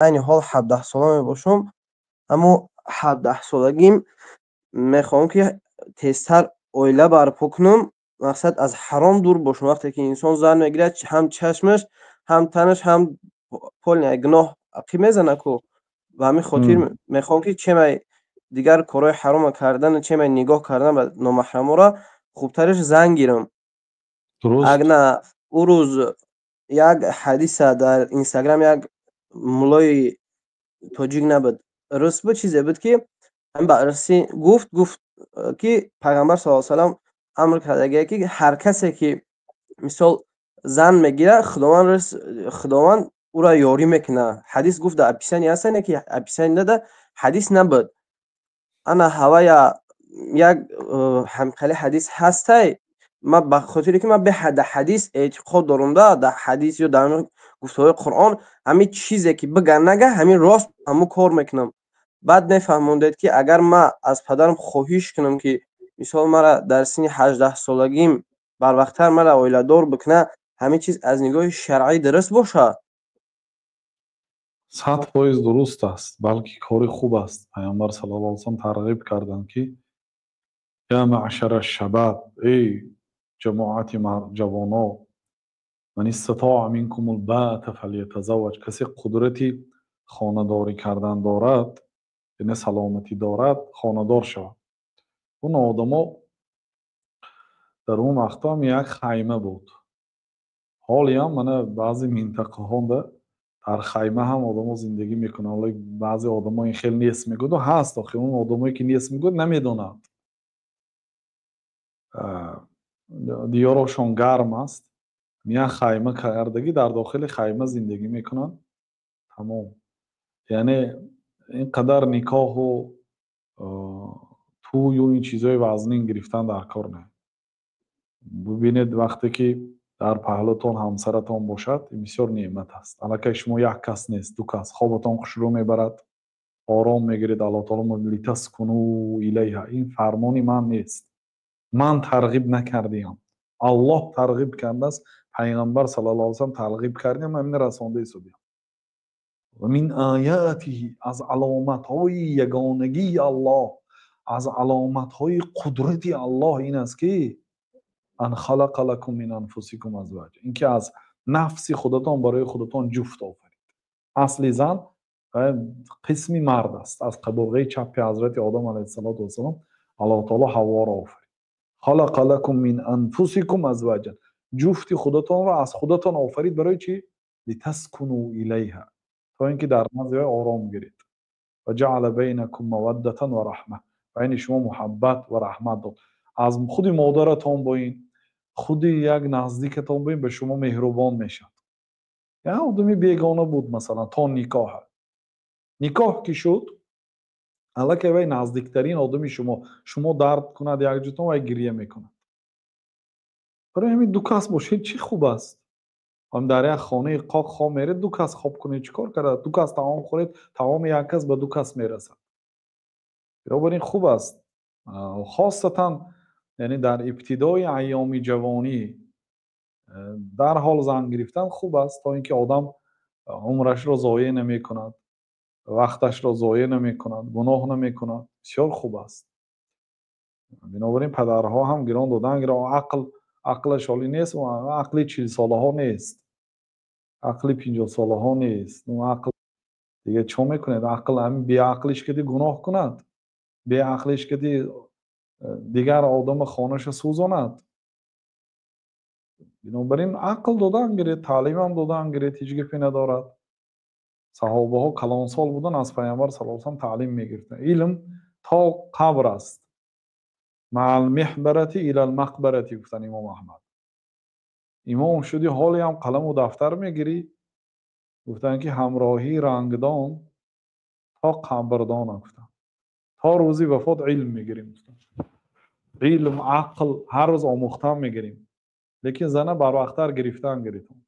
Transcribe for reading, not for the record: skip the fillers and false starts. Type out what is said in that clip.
Айни ҳол 17 сола мебошам, аммо 17 солагим мехоҳам, ки тезтар оила барпо кунам, мақсад, аз ҳаром дур бошам. Вақте ки инсон зан мегирад, ҳам чашмаш, ҳам танаш, ҳам полный гуноҳ ақиб мезана ку. Ба ҳамин хотир мехоҳам, ки чемай дигар корҳои ҳарома кардан, чемай нигоҳ кардан ба номаҳраморо, хубтараш зан гирам. Агна ӯ рӯз як ҳадиса дар Инстаграм, як муллои тоҷик набуд, рус буд, чизе буд, ки ба русӣ гуфт, ки Пайғамбар саллаллоҳу салам амр кардагие, ки ҳар касе ки, мисол, зан мегирад, Худованд ӯро ёрӣ мекунад. Ҳадис гуфт, дар описание ҳаста, не ки описание дада, ҳадис набуд. Ана ҳавая як ҳамхели ҳадис ҳастай. Ма ба хотире ки ман беҳад дар ҳадис эътиқод дорам, да дар ҳадис ё дар гуфтаҳои Қуръон, ҳамин чизе ки биган, нага, ҳамин рост, ҳамун кор мекунам. Баъд мефаҳмондед, ки агар ман аз падарам хоҳиш кунам, ки, мисол, мара дар синни 18 солагим барвақттар мара оиладор бикунад, ҳамин чиз аз нигоҳи шаръӣ дуруст бошад? 100% дуруст аст, балки кори хуб аст. Пайғамбар саллаллоҳу алайҳи васаллам тарғиб карданд, ки يا معشر الشباب, эй ҷамоати ҷавоно, من استطاع منكم الباءة فليتزوج. Касе қудрати хонадорӣ кардан дорад, яъне саломатӣ дорад, хонадор шавад. Он одамо дар он вақтҳоам як хайма буд. Ҳолиам мана баъзе минтақаҳода дар хайма ҳам одамо зиндагӣ мекунанд. Вале баъзе одамо ин хел нест мегӯяду ҳаст. Охи, он одамое ки нест мегӯяд, намедонад. Диёрошон гарм аст, як хайма кардагӣ, дар дохили хайма зиндагӣ мекунанд, тамом. Яъне ин қадар никоҳу тӯю ин чизҳои вазнин гирифтан дар кор не. Бубинед, вақте ки дар паҳлӯтон ҳамсаратон бошад, ин бисёр неъмат аст. Аллакай шумо як кас нест, ду кас. Хобатон хушрӯ мебарад, ором мегиред. Аллоҳ таоло لتسكنوا إليها. Ин фармони ман нест, ман тарғиб накардиам, Аллоҳ тарғиб кардааст, Пайғамбар саллаллоҳу алайҳи васаллам тарғиб кардиам, ҳамина расонда ҳисобиям. ومن آياته, аз аломатҳои ягонагии Аллоҳ, аз аломатҳои қудрати Аллоҳ ин аст, ки أن خلق لكم من أنفسكم أزواجا, ин ки аз нафси худатон барои худатон ҷуфт офарид. Асли зан қисми мард аст. Аз қабурғаи чапи ҳазрати Одам алайҳиссалоту вассалом Аллоҳ таоло Ҳавворо офарид. خلق لكم من أنفسكم أزواجا, ҷуфти худатонро аз худатон офарид. Барои чӣ? لتسكنوا إليها, то ин ки дар назди вай ором гиред. وجعل بينكم مودة ورحمة, байни шумо муҳаббат ва раҳмат дод. Аз худи модаратон бо ин худи як наздикатон бо ин ба шумо меҳрубон мешавад. Як одами бегона буд, масалан, то никоҳа. Никоҳ ки шуд, аллакай вай наздиктарин одами шумо. Шумо дард кунад якҷотон, вай гирья мекунад. Барои ҳамин ду кас бошед, чӣ хуб аст. Ҳам дар як хонаи қоқ хоб меред, ду кас хоб кунед, чӣ кор карда? Ду кас таом хӯред, таоми як кас ба ду кас мерасад. Бинобар ин хуб аст, хосатан, яъне дар ибтидои айёми ҷавонӣ дарҳол зан гирифтан хуб аст, то ин ки одам умрашро зоеъ намекунад, вақташро зоеъ намекунад, гуноҳ намекунад. Бисёр хуб аст. Бинобар ин падарҳо ҳам гирон додан. Ақл ақлаш ҳолӣ нест, ақли 40 солаҳо нест, ақли 50 солаҳо нест. Ақл дига чо мекунед? Ақл ҳамин беақлиш кади гуноҳ кунад, беақлиш кади дигар одама хонаша сӯзонад. Бинобар ин ақл додан гиред, таълимам додан гиред, ҳеҷ гапе надорад. Саҳобаҳо калонсол будан, аз Пайғамбар саллаллоҳу алайҳи васаллам таълим мегирифтанд. Илм то қабр аст. مع المحبرة إلى المقبرة, гуфтанд имом Аҳмад. Имом шуди, ҳолиам қаламу дафтар мегирӣ? Гуфтанд, ки ҳамроҳии рангдон то қабрдона, гуфтанд. То рӯзи вафот илм мегирем, гуфтанд. Илм, ақл ҳар рӯз омӯхтан мегирем, лекин зана барвақттар гирифтан гиритон.